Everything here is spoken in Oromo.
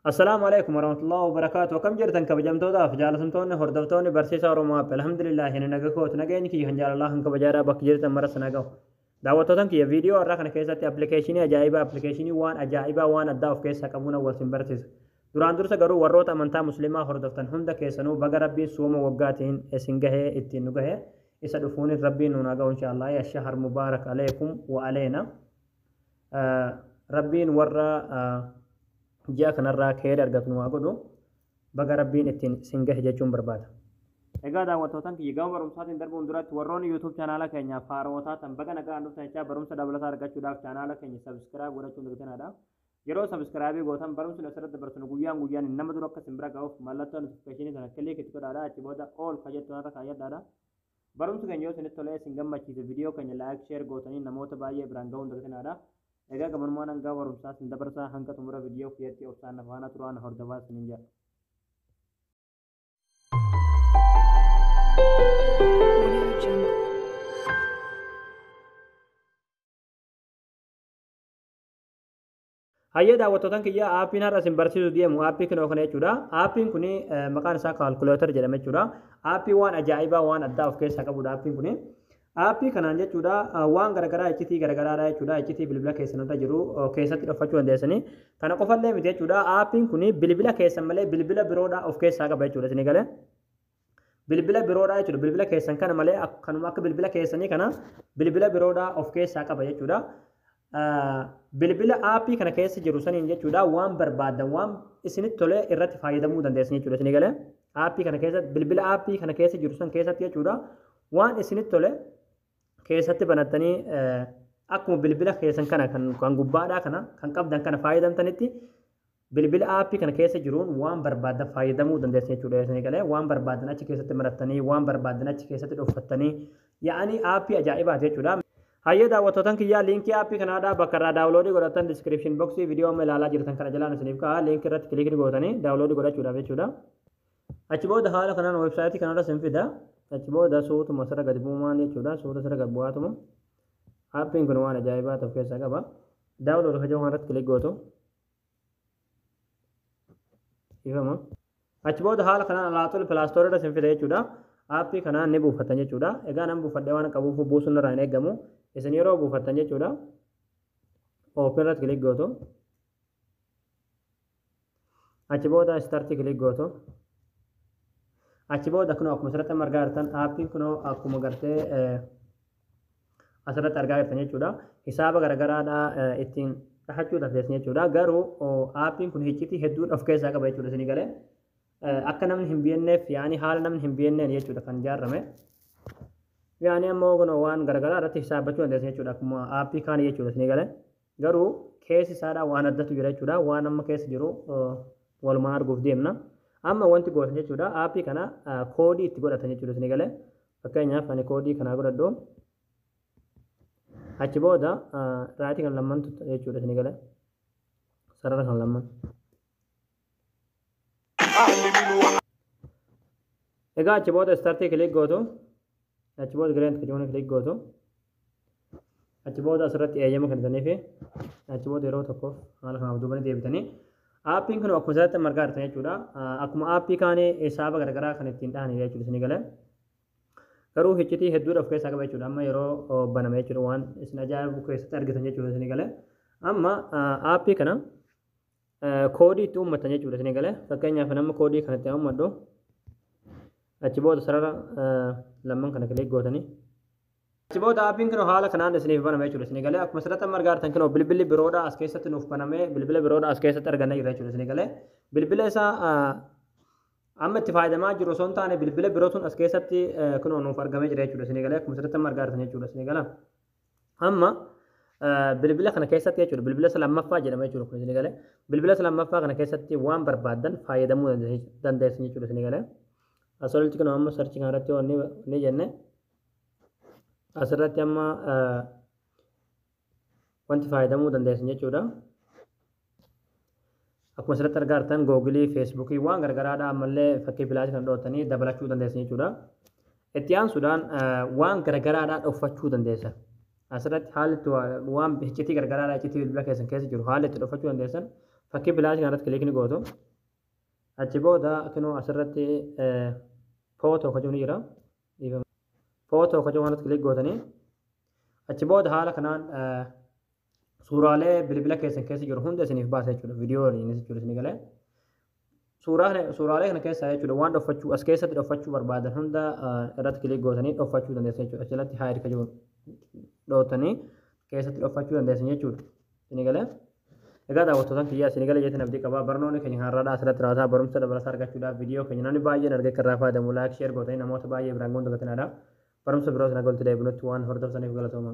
Assalaamu alaikum warahmatullahi wabarakaatu. Akkam jirtan kabajamtootaaf jaalatamtoonni hordoftoonni barsiisaa Oromoo App. Alhamdulillah, naga kooti, nageenyi kiyya kan jaalalaa kan kabajaadhaa bakka jirtan maras nagahu. Daawwattootan kiyya, viidiyoo har'aa kana keessatti appilikeeshinii ajaa'ibaa, appilikeeshinii waan ajaa'ibaa, waan addaa of keessaa qabuun wal sin barsiisa. Duraan dursa garuu warroota amantaa Muslimaa hordoftan hunda keessanuu baga Rabbiin sooma waggaatiin isin gahee, ittiin nu gahee, isa dhufuunis Rabbiin nuun haa gahu inshaallah. Ya shahar mubaarak alaikum wa aleena. Rabbiin warra ji'a kanarraa keera argatu nu haa godhu. Baga Rabbiin ittiin isin gahe jechuun barbaada. Egaa daawwattootan kiyya, gama barumsaatiin darbuun duratti warroonni YouTube chaanaala keenyaaf haarawaa taatan baga nagaan dhuftan jechaa, barumsa dabalataa argachuudhaaf chaanaala keenya subscribe godhachuun dagatinaa. Yeroo subscribe gootan barumsi asirratti dabarsinu guyyaan guyyaan nama dura akka isin bira ga'uuf mallattoo notification sana click itti godhaadha. Achi booda all ka jettu irra kaayyadhaadha. Barumsi keenya yoo isinitti tolee isin gammachiise, viidiyoo keenya like, share gootanii namoota baay'ee biraan ga'uun dagatinaadha. Egaa gabanumaan hanga barumsaa isin dabarsaa, hanga xumura viidiyoo kiyyatti obsaan na faana turaa, na hordofaa isiniin jedha. Audio Jungle. Hayyee daawwattootan kiyya, aappiin har'a isin barsiisu deemu aappii kinoo kana jechuudha. Aappiin kun maqaan isaa calculator jedhama jechuudha. Aappii waan ajaa'ibaa, waan addaa of keessaa qabudha aappiin kun. Aappii kanaan jechuudha waan garaagaraa, iccitii garaagaraadha jechuudha. Iccitii bilbila keessan irra jiru keessatti dhokfachuu dandeessanii. Kana qofallee miti jechuudha. Aappiin kun bilbila keessan malee bilbila biroodha of keessaa qaba jechuudha. Isin galee? Bilbila biroodha jechuudha. Bilbila keessan kana malee kanuma akka bilbila keessanii kana bilbila biroodha of keessaa qaba jechuudha. Bilbila aappii kana keessa jiru saniin jechuudha waan barbaadan, waan isinitti tole irratti fayyadamuu dandeessan jechuudha. Isin galee? Aappii kana keessa, bilbila aappii kana keessa jiru san keessatti jechuudha, waan isinitti tole keessatti banattanii akkuma bilbila keessan kana kan gubbaadhaa kana kan qabdan kana fayyadamtanitti bilbila aappii kana keessa jiruun waan barbaadan fayyadamuu dandeessan jechuudha. Isin galee? Waan barbaadan achi keessatti marattanii, waan barbaadan achi keessatti dhokfattanii, yaa'anii aappii ajaa'ibaati jechuudha. Hayyee daawwattootan kiyyaa, liinkii aappii kanaadhaa bakka irraa download godhatan description box viidiyoo amma ilaalaa jirtan kana jalaan isiniif ka'a. Liinkii irratti click gootanii download godhachuudhaaf jechuudha. Achi booda haala kanaan weebsaayitii kanarra isin fida. Achi booda suutuma asirra gadi bu'umaan jechuudha. Suuta asirra gad bu'aatuma. Aappiin kun waan ajaa'ibaa of keessaa qaba. Download ka jedhu irratti click gootu. Ifama. Achi booda haala kanaan alaatul Play Store irra isin fida jechuudha. Aappii kanaan ni buufattan jechuudha. Egaa nan buufadhee waan qabuuf buusuun irraa hin eeggamu. Isin yeroo buufattan jechuudha, open irratti click gootu. Achi booda start click gootu. Achi booda kunoo akkuma asirratti amma argaa jirtan, aappiin kunoo akkuma gartee asirratti argaa jirtan jechuudha. Hisaaba garagaraadhaa ittiin dhahachuu dandeessan jechuudha. Garuu aappiin kun iccitii hedduun of keessaa qaba jechuudha, isinii galee? Akka namni hin beekneef, yaani haala namni hin beekneen jechuudha kan ijaarame. Yaani ammoo kun waan garagaraa irratti hisaabachuu dandeessan jechuudha, akkuma aappii kaanii jechuudha, isinii galee? Garuu keessi isaadhaa waan addatu jira jechuudha. Waan amma keessa jiru walumaan arguuf deemna. Amma wanti gootan jechuudha, aappii kana koodii itti godhatan jechuudha, isinii galee? Fakkeenyaaf ani koodii kanaa godhadhu. Achi booda right kan lammantu jechuudha, isinii galee? Sarara kan lamman. Egaa achi booda start click gootu. Achi booda grant kajoona click gootu. Achi booda asirratti eeyyama kennitanii fi achi booda yeroo tokkoof haala kanaaf duubanii deebitanii. Aappiin kun akkuma asirratti argaa jirtan jechuudha. Akkuma aappii kaanii hisaaba garaagaraa kan ittiin dhahanidha jechuudha, isinii galee? Garuu iccitii hedduudha of keessaa qaba jechuudha. Amma yeroo baname jechuudha waan isin ajaa'ibu keessatti argitan jechuudha, isinii galee? Amma aappii kana koodii itti uummatan jechuudha, isinii galee? Fakkeenyaaf nama koodii kanatti uummadhu. Achi booda sarara lamman kana click gootanii. Achi booda aappiin kun haala kanaan isiniif baname jechuudha, isinii galee? Akkuma asirratti amma argaa jirtan, kunoo bilbilli biroodha as keessatti nuuf banamee, bilbila biroodha as keessatti argannee jira jechuudha, isinii galee? Bilbila isaa amma itti fayyadamaa jiru osoo hin taane, bilbila birootuun as keessatti kunoo nuuf argamee jira jechuudha, isinii galee? Akkuma asirratti amma argaa jirtan jechuudha, isinii gala? Amma bilbila kana keessatti jechuudha, bilbila isa lammaffaa jedhama jechuudha kun, isinii galee? Bilbila isa lammaffaa kana keessatti waan barbaaddan fayyadamuu dandeessan jechuudha, isinii galee? Asirratti kun amma search kana irratti wanni ni jenne, asirratti amma wanti fayyadamuu dandeessan jechuudha. Akkuma asirratti argaa jirtan Google, Facebook, waan garagaraadha, ammallee fakkii plus kan dhootanii dabalachuu dandeessan jechuudha. Itti aansuudhaan waan garagaraadhaa dhokfachuu dandeessan. Asirratti haalli itti waan iccitii garagaraadhaa, iccitii bilbila keessan keessa jiru haalli itti dhokfachuu dandeessan. Fakkii plusii kanarratti click ni gootu. Achi booda kunoo asirratti photo kan jiru ni jira. Photo kan jiru kanatti click gootanii achi booda haala kanaan suuraalee bilbila keessan keessa jiru hunda isiniif baasa jechuudha. Viidiyoo waliinis jechuudha isinii galee. Suuraalee kana keessaa jechuudha waan dhoffachuu as keessatti dhoffachuu barbaadan hunda irratti click gootanii dhoffachuu dandeessan jechuudha. Achirratti hide kan jiru dhootanii keessatti dhoffachuu dandeessan jechuudha. Isinii galee. Egaa daawwattoota kiyyaa, isinii galee jeetiin abdii qabaa. Barnoonni keenya har'aadhaa asirratti raawwataa. Barumsa dabalataa argachuudhaaf viidiyoo keenya namni baay'een argee akka irraa fayyadamu like, share gootanii namoota baay'ee biraan ga'uun dagatinadha. Barumsa biroos na golti deebinutti waan hordoftaniif galatooma.